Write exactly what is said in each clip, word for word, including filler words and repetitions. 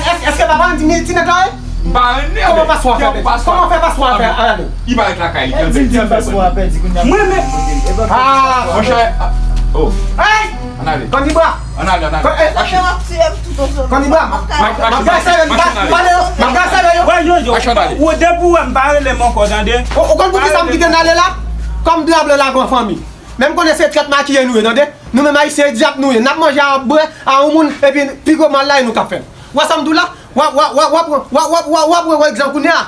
èske, èske, èske papa an di mi ti nèg la ye? M pa renmen. Kòman paswa fè pèdi? Kòman fè paswa fè ale? Li parèt lakay li. Di m paswa pèdi kounye a. Mwen men. Ah, monchè. Oh. Hey! Ann ale. Konnibra. Ann ale, ann ale. Konnibra. M ap gade sèvè, m ap gade sèvè yo. Wè, yo, yo. Ou depi w wè m pa rele m ankò, tande. Ou konn poukisa m kite n ale la? Kòm dyab la lagon fanmi. Men m konnen se trèt makiye nou ye, tande. Nou menm Ayisyen e dyab nou ye. N ap manje a, ap bwè a yon moun, epi pi gwo mal la e nou k ap fè l. W ap sa m di w la? W ap, w ap, w ap, w ap, w ap, w ap, w ap, w ap, w ap wè egzanp kounye a.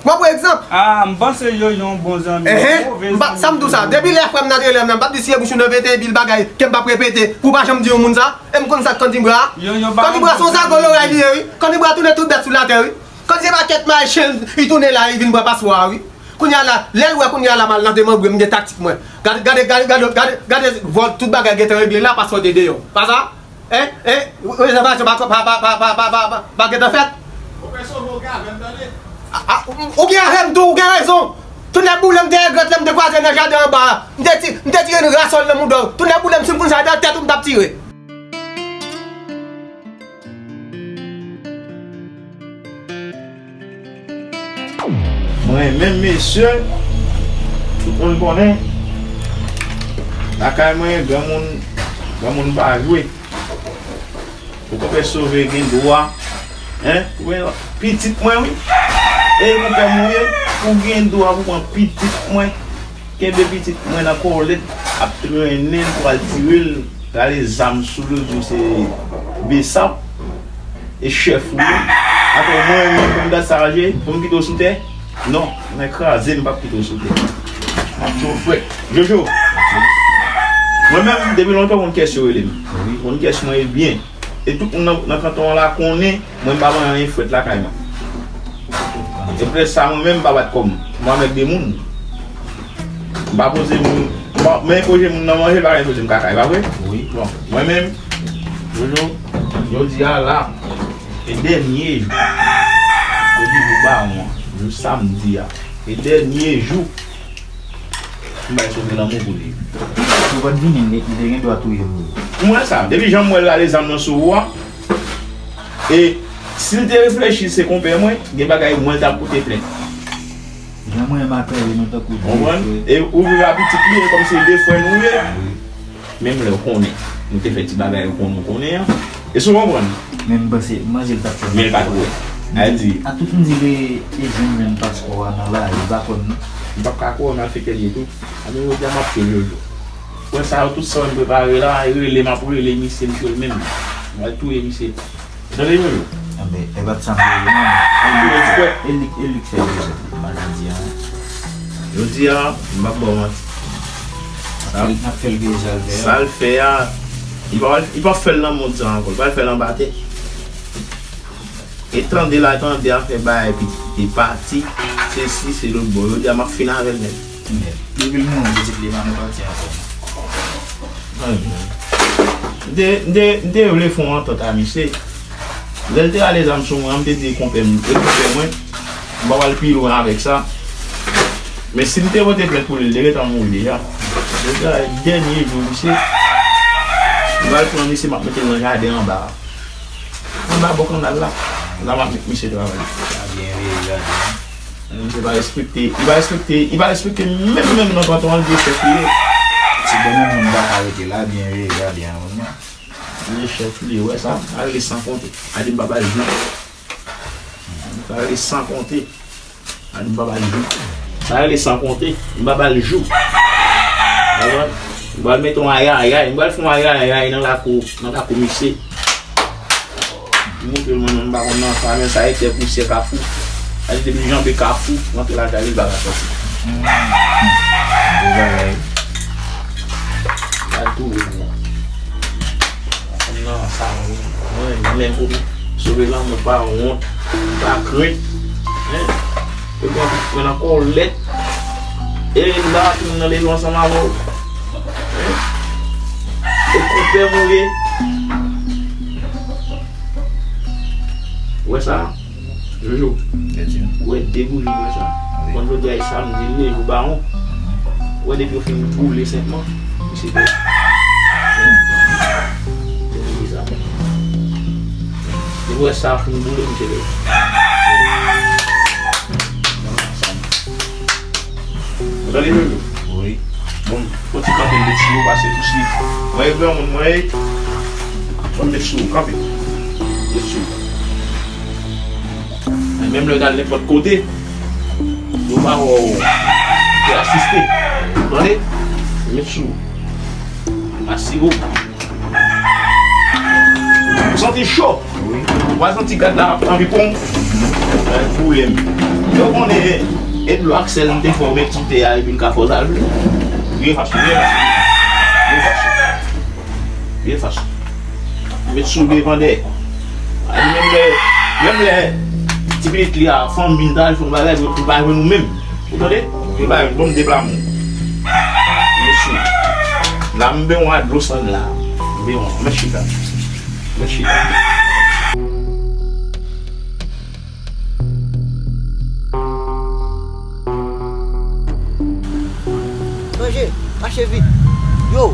W ap wè egzanp. Ah, m panse yo yon bon zanmi. Enhen. Move zanmi. Sa m di w sa. Depi lè frè m nan te rele m nan, m p ap di si e bouch ou nan vete epi l bagay ke m p ap repete pou w pa janm di yon moun sa. E m konn sa k Konnibra. Konnibra se yon zago loray li ye, wi. Konnibra tounen tout bèt sou latè, wi. Konnibra kèt may chen, li tounen la, li vin pran paswa a, wi. Kounye a la, lè l wè kounye a la m al nan demanbre, m gen taktik mwen. Gade, gade, gade, gade, gade, gade vòl, tout bagay gentan regle la, paswa te deyò. Pa sa? Hein? Hein? Rezèvasyon pa, pa, pa gentan fèt? Ou fè sove ou gen avè m, tande. A, a, ou, ou gen avè m tou, ou gen rezon. Tounen boule m te regrèt lè m te kwaze nan jaden anba a. M te ti, m te tire yon rasòl nan mouda w. Tounen boule m, si m konn sa nan tèt ou m t ap tire. Mwen menm, mesye, tout moun konnen, lakay mwen, granmoun, granmoun pa jwe. Ou konpè sove gen dwa, en, pou mwen, pitit mwen, wi. E konpè mwen ye, ou gen dwa pou pran pitit mwen. Kenbe pitit mwen nan kòlèt, ap trennen l pou al tire l, rale zam sou li, di w se Besap, e chèf ou ye. Atò mwen menm pou m gad sa raje, pou m kite w sou tè? Non, mwen kraze, m p ap kite w sou tè. M ap di w frè. Jojo, mwen menm, depi lontan, w konn kiyès yo rele m. Ou konn kiyès mwen ye byen. E tout moun nan, nan kanton an la konnen mwen pa ban anyen frèt lakay mwen. Se poutèt sa mwen menm m pa bat kò m. Mwen avèk de moun. M pa poze moun. M pa, men poze moun nan manje, l pa gen poze m kaka, e pa vre? Wi. Bon, mwen menm, Jojo, jodi a la, e dènye jou. Jodi jou bawon an, jou samdi a. E dènye jou. M bay sove lanmou pou li. Si w pa t vini, li, li te gen dwa touye m wi. M wè sa. Depi jan m wè l rale zam nan sou ou a, e si l te reflechi se konpè mwen, gen bagay mwen l t ap pote plent. Jan mwen menm ak Hervé nou tankou de frè. Konprann? E ou viv a pitit li, e kòmsi se de frè nou ye. Wi. Menm lè w konnen, nou te fè ti bagay ou konnen, ou konnen an. Èske w konprann? Men m panse, m panse l t ap fè. Men l pa t wè. A di, a tout moun di ke Eugene jwenn paspò a nan lari, li pa kwè m non. M p ap ka kwè w, malfektè l ye tou. A men jodi a m ap fè l Jojo. Wè sa yo tout sa w wè m prepare la, rele m ap rele misye, m jwe l menm. M al touye misye. Tande Jojo. Enben, e pa t sa m te vle non. E li, e li k fè Joseph maladi a. Jodi a, m p ap ba w manti. N ap fè l, n ap fè l veye sa l fè a. Sa l fè a, li pa, li pa fè l nan mond sa ankò, li pa fè l anba tè. E tande la, tande a fè bagay pitit, e pati, se si, se lòt bò. Jodi a, m ap fin avè l nèt. Depi l mouri, pitit li pa nan pati ankò. M te, m te, m te vle fè yon antant a misye. Lè l te rale zam sou mwen an, m te di konpè m, e konpè mwen, m pa pral pi lwen avèk sa. Men si m te pote plent pou li, li te gentan mouri deja. Jodi a, dènye jou misye, m pral pran misye, m ap mete l nan jaden anba a. Anba bò kannal la, la m ap met misye travay. Sa byen veye, gade. Misye pa respekte, li pa respekte, li pa respekte menm, menm nan kanton an, li di chèf li ye. Ti bonnèm moun pa ka rete la, byen veye, gade a, moun nan. Li di chèf li ye, wè sa, sa rele san konte. A di m pa ba l jou. Sa rele san konte. A di m pa ba l jou. Sa rele san konte. M pa ba l jou. Konprann? M pral mete yon ayayay. M pral fè yon ayayay nan lakou, nan lakou misye. M montre l mwen menm m pa konn nan sa, men sa e tè pousyè Kafou. A di depi l janbe Kafou, rantre lakay li, l pa ka sòti. Gwo bagay. Al touye m non. Nan sa, mwen, mwen menm pou m sove lanmò, pa wont, pa krent. Hein? E bon, mwen nan kòlèt. E m pa tounen nan leve ansanm avè w. Hein? E konpè m ou ye. Ou wè sa? Jojo, ou wè de bouji m wè sa? Wi. Konn jodi a e samdi, li leve ou bawon. Ou wè depi yo fin boule senpman, misye te. Depi sa. Depi ou wè sa fin boule, misye te. Ou tande, Jojo? Wi. Bon, fò ti kanpe m met sou ou, pase tousi. Mwen e granmoun, mwen e. Fò m met sou ou, kanpe. Met sou ou. Menm lè w t al nenpòt kote, yo pa wè w te asiste. Tande? Met sou ou. Asire w. Ou santi cho? Wi. Ou pa santi gad la ap anvi pran w? Bay pwoblèm. Yo konnen e dlo ak sèl m te fè w met sou te a epi l ka fè w sa l vle. Vire fas ou, vire fas ou. Vire fas ou. Vire fas ou. Met sou devan dèyè. A di menm lè, menm lè ti pitit li a, fanmi l ta al fè yon bagay, pou l pa jwenn ou menm. Ou tande? Ou pa jwenn, bon, m deplase w. Mesye. La m benyen w ak dlo sann la. M benyen w. Mèt chita. Mèt chita. Sonje, mache vit. Yo.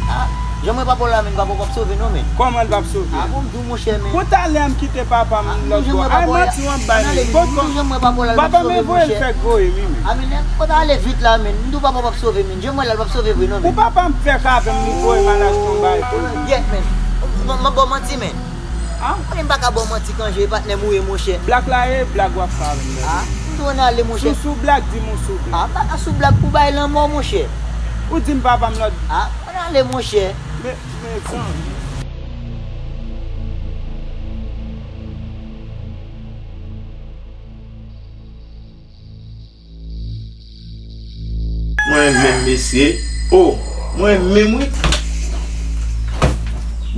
Ah, jan mwen pa pran la, men papa w p ap sove non, men. Kòman l p ap sove? Ah, bon, m di w, monchè, men. Pou talè m kite papa m lòt bò. Ay, manti w ap bay, men. Papa m voye l fèk voye, wi, men. Ah, men, nèg, fò t ale vit la, men. M di w papa w p ap sove, men. Jan mwen la, l p ap sove vre, non, men. Pou papa m fèk avè m, li voye m al achte yon bagay pou li. Gyèt, men. M, m, m ap ba w manti, men. Ah? Mwen, m pa ka ba w manti, Kanje, patnè m ou ye, monchè. Black la ye, black w ap fè avè m, bèbè. Ah, m di w ann ale, monchè. Sou, sou black, di m ou sou black. Ah, m pa ka sou black pou bay lanmò, monchè. Ou di m papa m lòt. Ah, ann ale, monchè. Men, men, zanmi. Mwen menm, mesye. Oh, mwen menm, wi.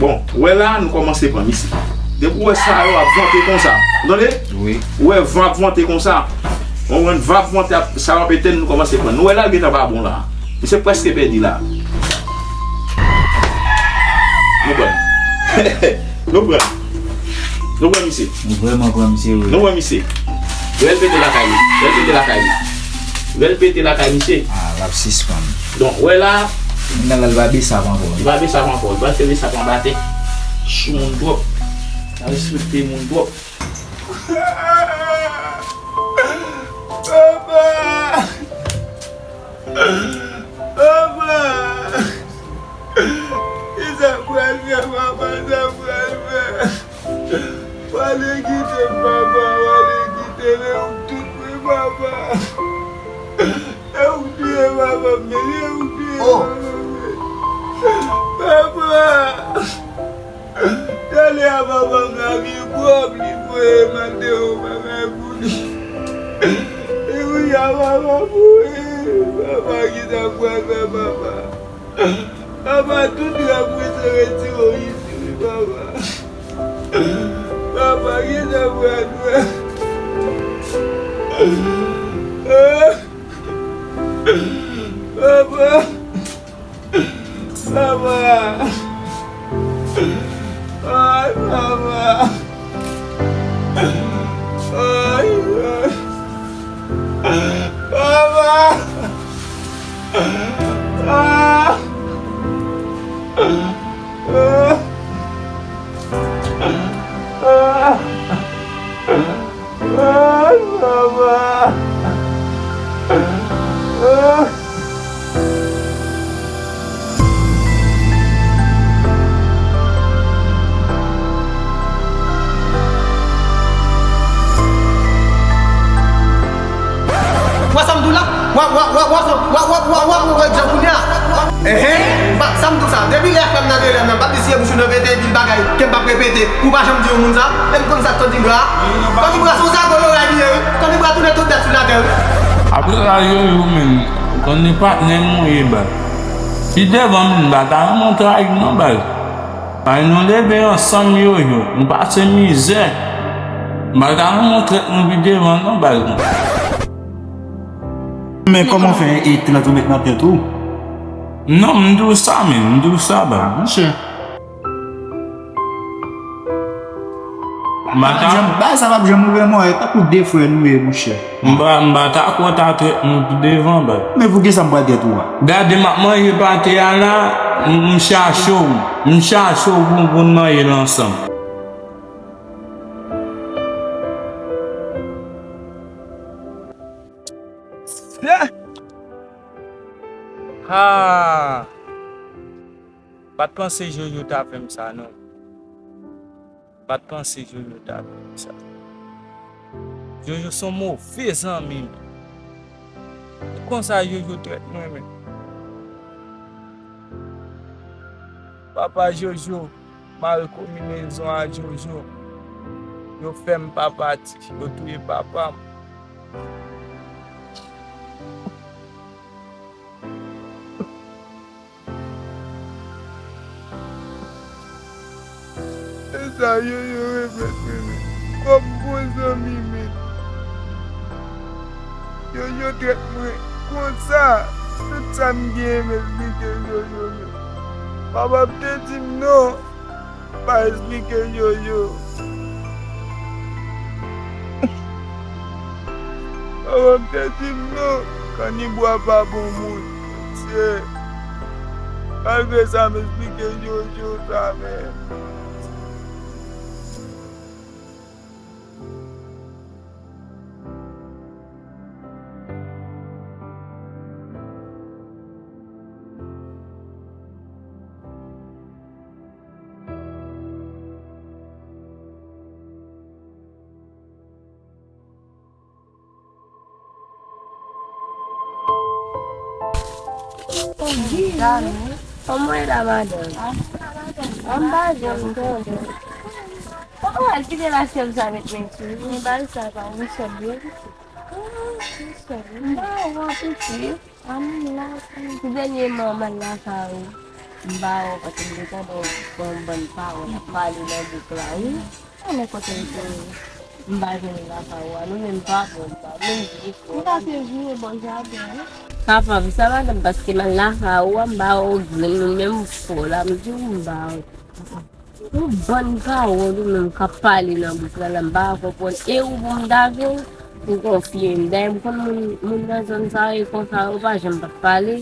Bon, ou wè la, nou kòmanse pran misye. Depi ou wè sa yo ap vante konsa, ou tande? Wi. Ou wè van ap vante konsa. Ou wè van ap vante, ap, sa yo ap etenn, nou kòmanse pran. Nou wè la, l gentan pa bon la. Misye prèske pèdi la. Nou pran. Nou pran. Nou pran misye. Nou vrèman pran misye, wi. Nou pran misye. Rèl pete lakay li. Rèl pete lakay li. Rèl pete lakay misye. Ah, l ap sispann. Donk, wè la. Nan la, l pa besav ankò. Li pa besav ankò. Li pa fè besav anba tè. Sou moun twòp. Pa respekte moun twòp. Papa! Papa! Kisa m pral fè, papa? Sa m pral fè? Pale kite m, papa. Ya papa m la vin pwòp, li voye mande yon bagay pou li. E wi, ya papa mouri. Papa, ki sa m pral fè, papa? Papa, tout rèv mwen se retire w isi, wi, papa. Papa, ki sa m pral fè? Papa. Papa! Ay, papa! Ay, ay. Papa! Ah! Ah! Ah! Ay, papa. Wè sa m di w la? Wè, wè, wè, wè, wè, wè, wè, wè, wè, wè, wè, jan kounye a. Enhen. Ba, sa m di w sa? Depi lè frè m nan te lè m nan, m p ap di si e bouch ou nan pete, epi l bagay ke m p ap repete, pou w pa janm di yon moun sa. E m konn sa k Tony Bra. Tony Bra se yon zago loray li ye, wi. Tony Bra tounen tout dat sou latè, wi. Apre sa, Jojo, menm, konn li patnè m ou ye, baz. Pi devan, menm, m pa ta renmen w trayi m non, baz. Ay, nou leve ansanm, Jojo. Nou pase mizè. M pa ta renmen w trèt nou pi devan non, baz. Men kòman w fè e trant ou met nan tèt ou? Non, m di w sa, men, m di w sa, baz. Monchè. M pa ta... Bagay sa p ap janm ouvè mwen, tankou de frè nou ye, monchè. M pa, m pa ta kwè w ta trèt nou pi devan, baz. Men pou kisa m pral trèt ou a? Gade, m ap manje pate a la, m, m chache w, m chache w pou, pou n manje l ansanm. Ha! M pa t panse Jojo ta fè m sa, non. M pa t panse Jojo ta fè m sa. Jojo se yon move zanmi m. Konsa Jojo trèt mwen, men. Papa Jojo, mal konbinezon a Jojo, yo fè m pa pati, yo touye papa m. E sa Jojo remèt mwen, men. Kòm bon zanmi, men. Jojo trèt mwen konsa. Tout sa m genyen, m esplike Jojo, men. Papa m te di m non. Pa esplike Jojo. Papa m te di m non, kannibwa pa bon moun. Se, malgre sa, m esplike Jojo sa, men. Kòman w ye la, madanm? An pa janm tande. Kòman w al kite la chèz sa met men sou li? Men bagay sa pa yon chèz byen. M pa wè w piti. Ann la, ti dènyèman m al lakay ou, m pa wè w, paske m te tande w pran yon bann pawòl ap pale nan bouk la, wi. Konnen kote m te ye. M pa jwenn w lakay ou a, nou menm pa bon, m pa menm di fò. M pa te vire bò jaden an. Kapab sa, madanm, paske m al lakay ou a, m pa wè w grenn, nou menm fò la, m di w m pa wè. Yon bann pawòl ou menm k ap pale nan bouk la, la m pa konprann. E ou pou m ta vle, ou konfye m. Dayè, m konn moun, moun nan zòn sa yo, e konsa yo pa janm p ap pale,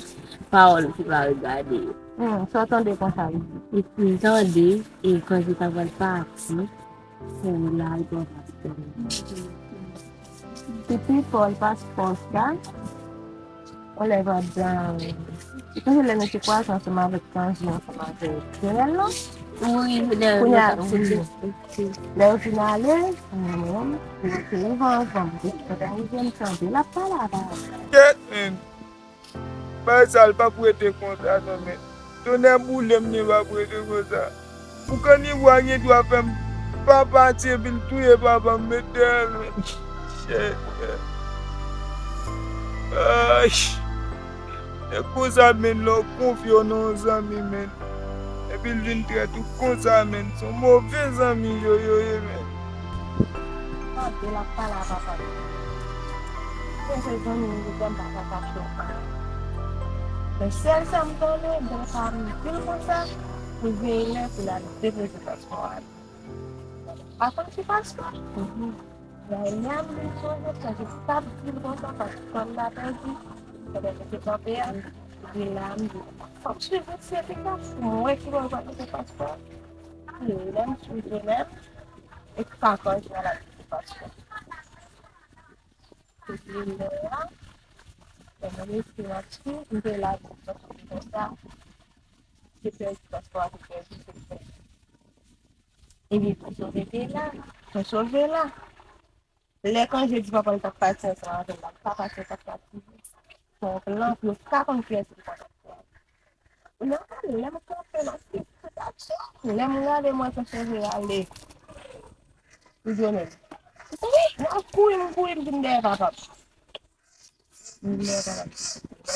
pawòl ki pa regade yo. Hmm, sa w tande konsa, li di? M, m tande, e kòm se ta pral pati, se la, e pa pati. Ti pi fò l pa sipòte sa. Yon lè pandan, ou sonje lè nou te kwaze ansanm avèk Tanji, ansanm avèk Joel, non? Wi, lè yo... Kounye a, wi. Lè yo fin ale, mwen menm, mwen te leve anvan, mwen te fè rive, m tande l ap pale avè l. Kèt, men. Bagay sa, l p ap rete konsa, non, men. Tonnè boule m, li p ap rete konsa. Pou kanivwa gen dwa fè m pa pati epi l touye papa m met dèyè l, men. Shit, men. Ay. E konsa, men, lè w konfye w nan yon zanmi, men. Epi l vin trèt ou konsa, men. Se yon move zanmi yo, yo ye, men. Tande l ap pale a papa l. Mwen se zanmi m, m pa ka kache w. Men sèl sa m konnen, m te ka di l konsa, pou l veye lè pou l al depoze paspò a. Atann ti paspò. Lè m sonje sa, se sa m di l konsa, paspò m ta pèdi. Pandan m te kanpe a, epi la, m di, fò m swiv mesye pita, pou m wè ki bò l pral mete paspò. Lè m swiv li menm, e papa l al mete paspò. Epi lè a, lè m rete antre, m te la, konsa, se pèdi paspò a, se pèdi, se pèdi. Epi, pou sove te la, pou sove la. Lè Kanje di papa l t ap pati ansanm avè l la, papa l t ap pati. Fè yon plan pou yo pa konn kiyès ki konn fè. Lè m, lè m kanpe nan sitiyasyon, lè m rale mwen pou sove ale. Li di w menm. Wi, m ap kouri, m kouri, m vin dèyè papa m. Lè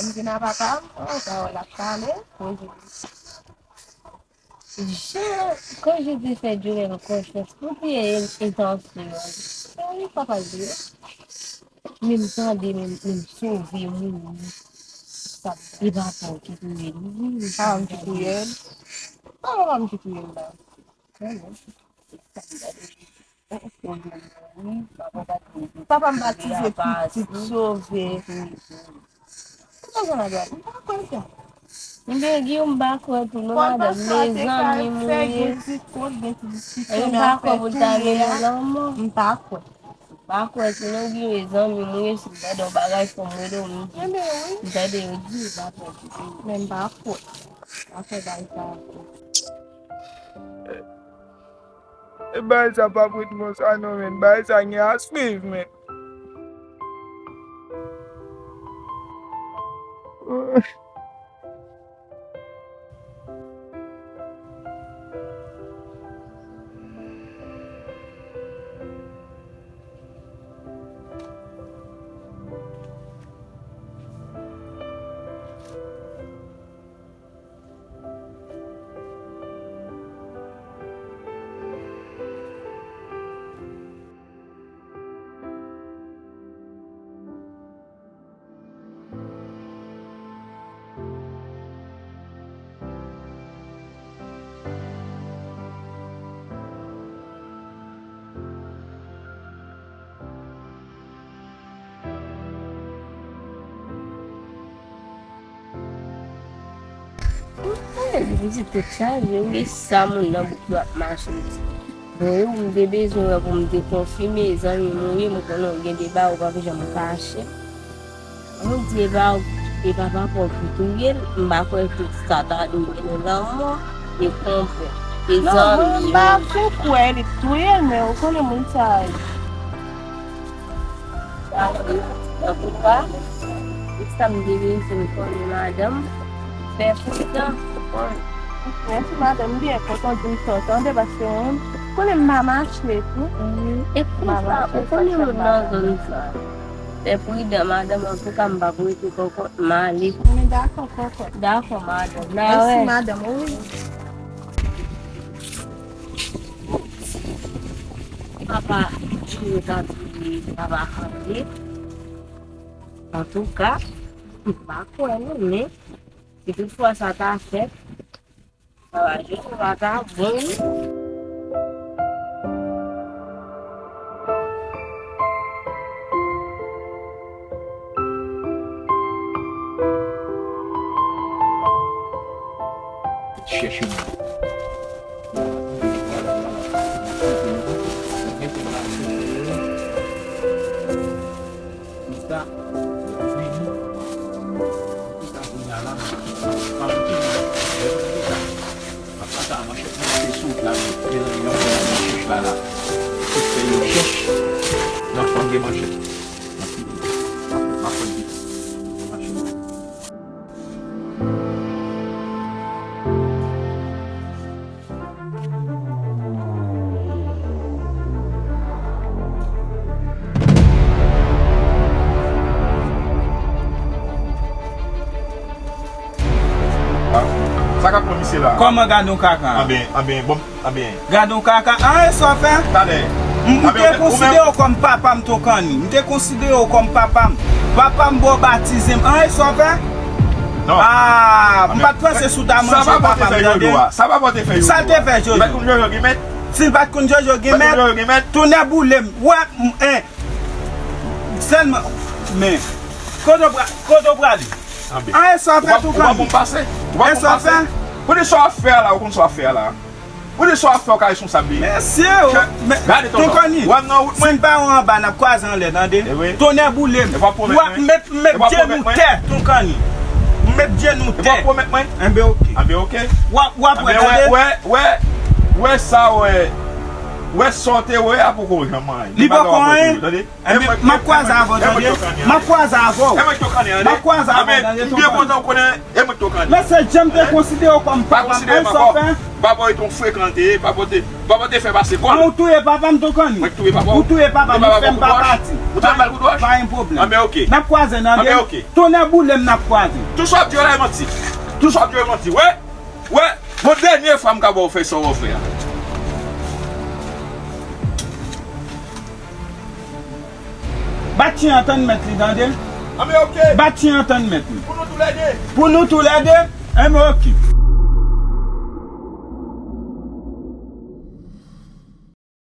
m vin a papa m, oh, pawòl ap pale, poze. Jan Kanje te fè Joel konfyans pou touye l entansyon. Sa li papa l di yo? Men m tande, men m sove mouri. E papa w ki touye l. Wi, papa m ki touye l. Papa m ki touye l la. Papa m batize pitit sove. Kouman sa madanm? M pa kwè sa. Ebyen, Guillaume, m pa kwè tou non, madanm. Mezanmi, m ri. Gen ti kont, gen ti diskisyon, men afè touye a, m pa kwè. M pa kwè tou non, Guillaume, mezanmi, m ri, si m tande yon bagay, fò m rele w, m di. M tande yo di, m pa kwè tou. Men m pa kwè. M pa kwè bagay sa a tou. E bagay sa p ap ret konsa non, men. Bagay sa gen a swiv, men. Mwen di tèt chaje, wi, sa moun nan bouk yo ap mache di. Bon, wi, m te bezwen wè pou m te konfime, zanmi m, wi, m konnen w gen de bagay ou p ap janm kache. Bondye ba w, e papa pa w ki touye l, m pa kwè tout sa ta dwe gen lanmò, e konpè, e zanmi yo. Non, mwen m pa fin kwè li t touye l, men ou konnen moun sa yo. Antouka, se sa m te bezwen konnen, madanm. Fè pridan. Mèsi, madanm, m byen kontan w di m sa w tande, paske mwen menm, konnen m pa mache tou. E konsa, ou konnen moun nan zòn sa. Fè pridan, madanm, antouka, m p ap rete kòkòt, m ale. Men dakò, kòkòt. Dakò, madanm. Mèsi, madanm, wi. Papa, Jimmy ta di papa kanpe. Antouka, m pa kwè non, men si toutfwa sa ta fèt, papa Jimmy pa ta bon, wi. Chèche moun. Kòman gade yon kaka? Anben, anben, bon, anben. Gade yon kaka. An, e sa w fè? Talè. M, m te konsidere w kòm papa m, Tonkanni. M te konsidere w kòm papa m. Papa m ba w batize m. An, e sa w fè? Non. Ah, m pa t panse si w ta manje papa m, tande. Sa pa pote fè Jojo a. Sa l te fè Jojo? Li pa t konn Jojo Gimèt? Si l pa t konn Jojo Gimèt, tonè boule m. Wè, m, eh. Sèlman, men, kote w pra-, kote w prale? An, e sa w fè, Tonkanni? Ou pa pou m pase. Ou pa pou m pase. Pou di sa w ap fè a la, ou konn sa w ap fè a la. Pou di sa w ap fè, ou ka responsab li. Mesye, men, Tonkanni, si m pa wè w anba, n ap kwaze anlè, tande? Tonè boule m. W ap met, met je nou tè, Tonkanni. M met je nou tè. Ou pa pwomèt mwen? Enben, oke. Enben, oke. W ap, w ap wè, tande? Wè, wè, wè sa, wè. Wè sa w te wè a poko janm anyen. Li poko anyen. Tande? Enben, m ap kwaze avè w, tande. M ap kwaze avè w. M ap kwaze avè w, tande, Tonkanni. M byen kontan w konnen e mwen k Tonkanni. Mesye, jan m te konsidere w kòm papa m, an, sa w fè? Papa w te yon frekan l te ye, papa w te, papa w te fè pase kò l. An, ou touye papa m, Tonkanni? Mwen k touye papa w? Ou touye papa m, ou fè m pa pati. Ou te fè l kout wòch? Pa gen pwoblèm. Anben, oke. N ap kwaze, tande. Anben, oke. Tonè boule m, n ap kwaze. Tout sa w ap di yo la, e manti. Tout sa w ap di yo, e manti. Wè, wè, yon dènye fwa m ka ba w fè sa w fè a. Bat chen an tann mèt li, tande. Anben, oke. Bat chen an tann mèt li. Pou nou toulède. Pou nou toulède? Enben, oke.